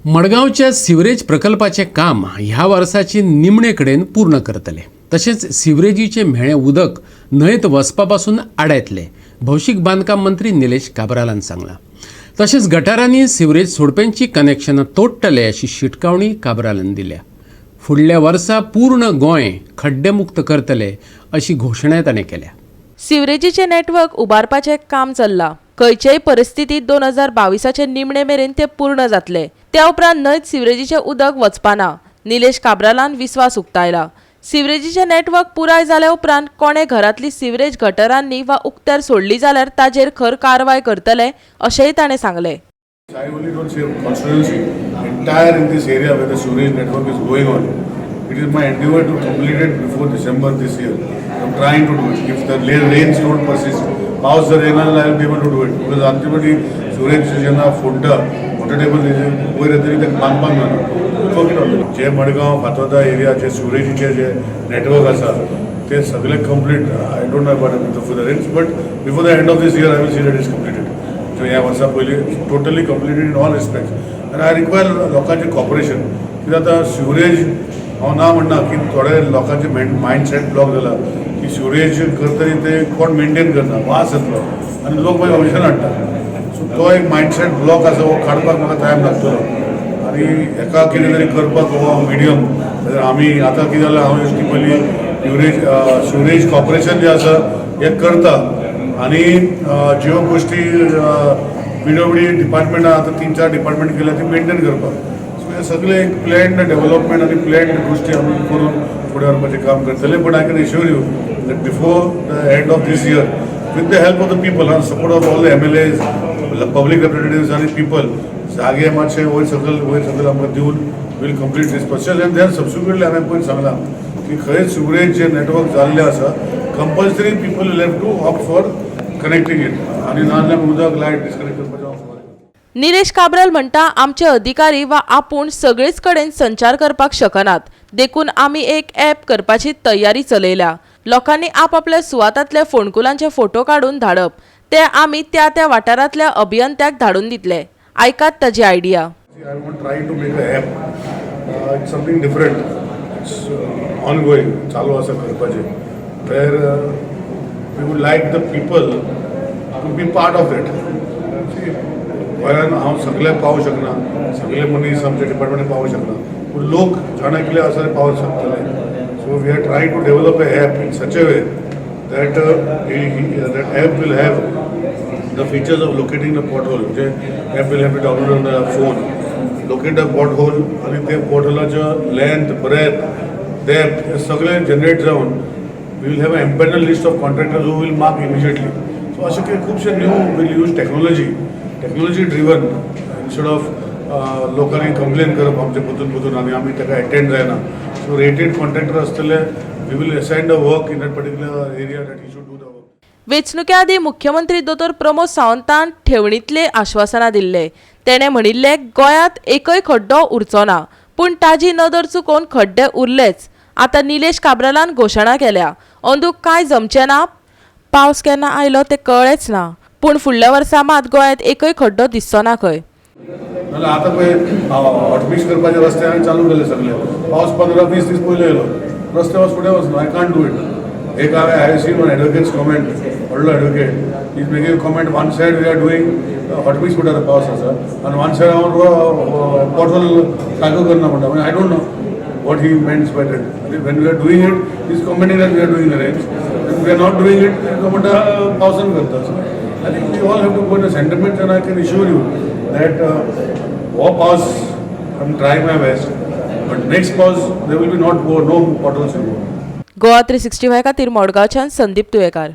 मडगांवच्या सिवरेज प्रकल्पाचें काम ह्या वर्साची निमणे कडेन पूर्ण करतले. तशेंच सिवरेजीचें म्हेळें उदक न्हंयेत वचपा पासून आडायतले, भौशीक बांदकाम मंत्री निलेश काब्रालान सांगलां. तशेंच गटारांनी सिवरेज सोडप्यांची कनेक्शनां तोडटले अशी शिटकावणी काब्रालान दिल्या. फुडल्या वर्सा पूर्ण गोंय खड्डेमुक्त करतले अशी घोशणाय ताणें केल्या. सिवरेजीचें नेटवर्क उबारपाचें काम चल्लां. खंयचेय परिस्थितींत 2022आचे निमणे मेरेन तें पूर्ण जातलें. त्या उपरांत न्हंयत सिवरेजीचें उदक वचपाना, निलेश काब्रालान विस्वास उक्तायला. सिवरेजीचें नेटवर्क पुराय जाल्या उपरांत कोणे घरांतली सिवरेज गटरांनी वा उक्त्यार सोडली जाल्यार ताजेर खर कारवाय करतले, अशेंय ताणें सांगलें. I only don't say constituency, entire in this area where the sewerage network is going on. It is my endeavor to complete it before December this year. I'm trying to do it. If the rains don't persist, पावस जर येना जाल्यार I will be able to do it. Because ultimately sewerage जेन्ना फोडटा, water table वयर येतरी ताका बांदपाक जायना. Work it on. जे मडगांव फातोर्दा एरिया जे सिवरेजीचे जे नेटवर्क आसा ते सगळे complete. I don't know about before the rains, but before the end of this year I will see that is completed. So ह्या वर्सा पयलीं totally completed in all respect. आनी I require लोकांचें कॉपरेशन, कित्याक आतां सिवरेज हांव ना म्हणना की थोडे लोकांचे मायंडसेट ब्लॉक जाला की सिवरेज करतरी ते कोण मेंटेन करना, वास येतलो आनी लोक मागीर ऑब्जेक्शन हाडटा. सो तो एक मायंडसेट ब्लॉक आसा, हो काडपाक म्हाका टायम लागतलो. आनी हेका कितें तरी करपाक हो मिडियम. आमी आतां कितें जालें, हांव ती पयलीं सिवरेज सिवरेज कॉर्पोरेशन जें आसा हें करता आनी ज्यो गोश्टी पीडब्ल्यूडी डिपार्टमेंटान आतां तीन चार डिपार्टमेंट केल्या ती मेंटेन करपाक. सो हे सगळे एक प्लॅन्ड डेव्हलपमेंट आनी प्लॅन्ड गोश्टी आमी करून फुडें व्हरपाचें काम करतले. But I can assure you that before the end of this year, with the help of the people and support of all the MLAs, public representatives आनी पीपल, जागे मातशे वयर सकयल आमकां दिवन we'll complete this process. And then subsequently हांवें पयर सांगलां की खंय सिवरेज जे नेटवर्क जाल्लें आसा, compulsory people will have to opt for connecting it आनी नाजाल्यार उदक लायट डिस्कनेक्ट करपाचें हांव सुवात. निलेश काब्राल म्हणटा, आमचे अधिकारी वा आपूण सगळेच कडेन संचार करपाक शकनात, देखून आमी एक ॲप करपाची तयारी चलयल्या. लोकांनी आपापल्या सुवातांतले फोंडकुलांचे फोटो काडून धाडप, ते आमी त्या त्या वाठारांतल्या अभियंत्याक धाडून दितले. आयकात ताजी idea. I want try to make a app. It's something different. It's ongoing, चालू आसा करपाचें, where we would like the people to be part of that. गोंयान हांव सगळ्याक पावूंक शकना, सगळे मनीस आमच्या डिपार्टमेंटान पावूंक शकना, पूण लोक जाणा कितें आसा ते पावूंक शकतले. So we are trying to develop a app in such a way that that app will have the features of locating the pothole. J app will have to download on the phone, locate the pothole आणि ते potholeाचं length, breadth, depth हे सगळे generate जावन we will have a empanel list of contractors who will mark immediately. So अशे काही खुबशे new will use technology, technology driven, instead of लोकांनी complain करप आमचे परतून परतून आनी आमी ताका एटेंड जायना. सो रेटेड कॉन्ट्रॅक्टर आसतले, we will assign the work in that particular area that he should do the work. वेंचणुके आदीं मुख्यमंत्री दोतोर प्रमोद सावंतान ठेवणींतले आश्वासनां दिल्ले. तेणें म्हणिल्लें, गोंयांत एकय खड्डो उरचो ना. पूण ताजी नदर चुकोवन खड्डे उरलेच. आतां निलेश काब्रालान घोशणा केल्या. अंदू कांय जमचें ना. पावस केन्ना आयलो तें कळ्ळेंच ना. पूण फुडल्या वर्सा मात गोंयांत एकय खड्डो दिसचो ना खंय. नाल्यार आतां पळय, हॉटमिक्स करपाचे रस्ते हांवें चालू केले सगळे. पावस 15-20 दीस पयलीं येयलो, रस्ते वच फुडें वचना. I can't do it. एक हांवें I seen one advocate's comment, व्हडलो advocate is making comment, one side we are doing hotmix म्हणटा, पावस आसा, आनी वन सायड हांव पॉटहोल सारको करना म्हणटा. I don't know what he means by that. When we are doing it, he's commenting that we are doing the rains. When we are not doing it, तो म्हणटा पावसान करता. So I think we all have to go in the sentiments and I can assure you that हो पावस I'm trying my best, but next पावस there will be not more, no potholes in Goa. Goa 365 खातीर मडगांवच्यान संदीप तुयेकार.